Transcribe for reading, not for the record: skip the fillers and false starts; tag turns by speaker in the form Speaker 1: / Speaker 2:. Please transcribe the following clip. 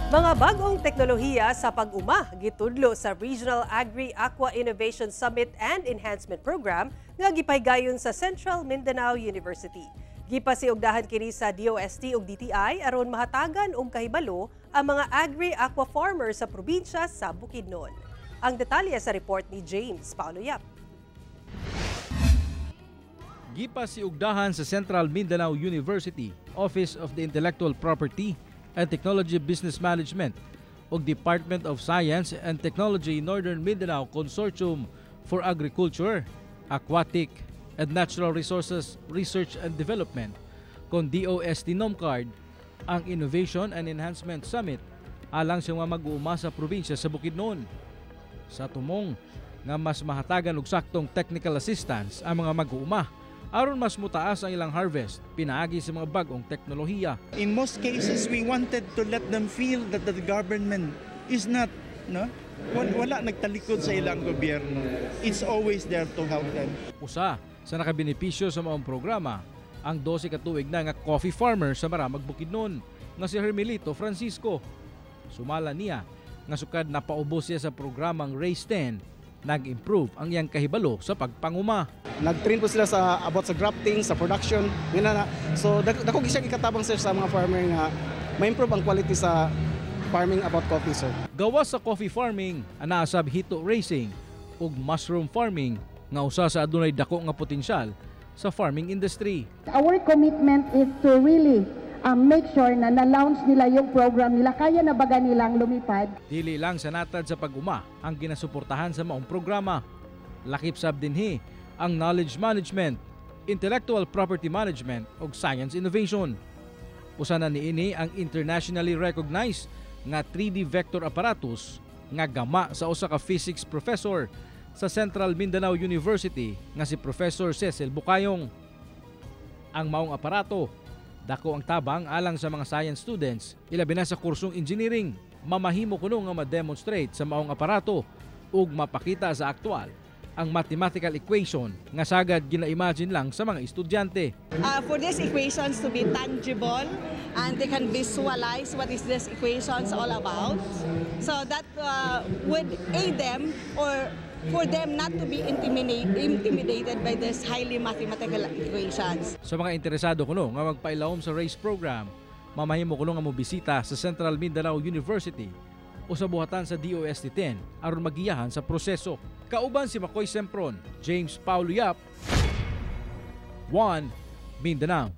Speaker 1: Mga bagong teknolohiya sa pag-uma gitudlo sa Regional Agri-Aqua Innovation Summit and Enhancement Program nga gipahigayon sa Central Mindanao University. Gipasiugdahan kini sa DOST ug DTI aron mahatagan og kahibalo ang mga agri-aqua farmers sa probinsya sa Bukidnon. Ang detalye sa report ni James Paulo Yap.
Speaker 2: Gipasiugdahan sa Central Mindanao University, Office of the Intellectual Property and Technology Business Management ug Department of Science and Technology Northern Mindanao Consortium for Agriculture, Aquatic and Natural Resources Research and Development kon DOST NOMCARD ang Innovation and Enhancement Summit alang sa mga mag-uuma sa probinsya sa Bukidnon. Sa tumong nga mas mahatagan og saktong technical assistance ang mga mag-uuma aron mas mutaas ang ilang harvest pinaagi sa mga bag-ong teknolohiya.
Speaker 3: In most cases, we wanted to let them feel that the government is not, no? Wala nagtalikod sa ilang gobyerno. It's always there to help them.
Speaker 2: Usa sa nakabenepisyo sa maong programa ang 12 ka tuig na nga coffee farmer sa Maramag, Bukidnon nga si Hermelito Francisco. Sumala niya nga sukad napaubos siya sa programang Race 10, nag-improve ang iyang kahibalo sa pagpanguma.
Speaker 4: Nag-train po sila sa about sa grafting, sa production, yun na. So dako gyud siya gikatabang, sir, sa mga farmer nga ma-improve ang quality sa farming about coffee, sir.
Speaker 2: Gawas sa coffee farming, anaa sab hito racing ug mushroom farming nga usa sa adunay dako nga potensyal sa farming industry.
Speaker 5: Our commitment is to really make sure na na-launch nila yung program nila. Kaya na baga nilang lumipad.
Speaker 2: Dili lang sa natad sa pag-uma ang ginasuportahan sa maong programa. Lakip sab dinhi ang knowledge management, intellectual property management ug science innovation. Usa na niini ang internationally recognized nga 3D vector apparatus nga gama sa usa ka physics professor sa Central Mindanao University nga si Professor Cecil Bukayong. Ang maong aparato dako ang tabang alang sa mga science students, ilabi na sa kursong engineering. Mamahimo kuno nga ma-demonstrate sa maong aparato ug mapakita sa aktual ang mathematical equation nga sagad gina-imagine lang sa mga estudyante.
Speaker 6: For these equations to be tangible and they can visualize what is this equations all about. So that would aid them or for them not to be intimidated by this highly mathematical equations.
Speaker 2: Sa mga interesado kuno nga magpailawom sa RACE program, mamahimo kuno nga mobisita sa Central Mindanao University o sa buhatan sa DOST 10 aron magiyahan sa proseso. Kauban si Makoy Sempron, James Paulo Yap, 1 Mindanao.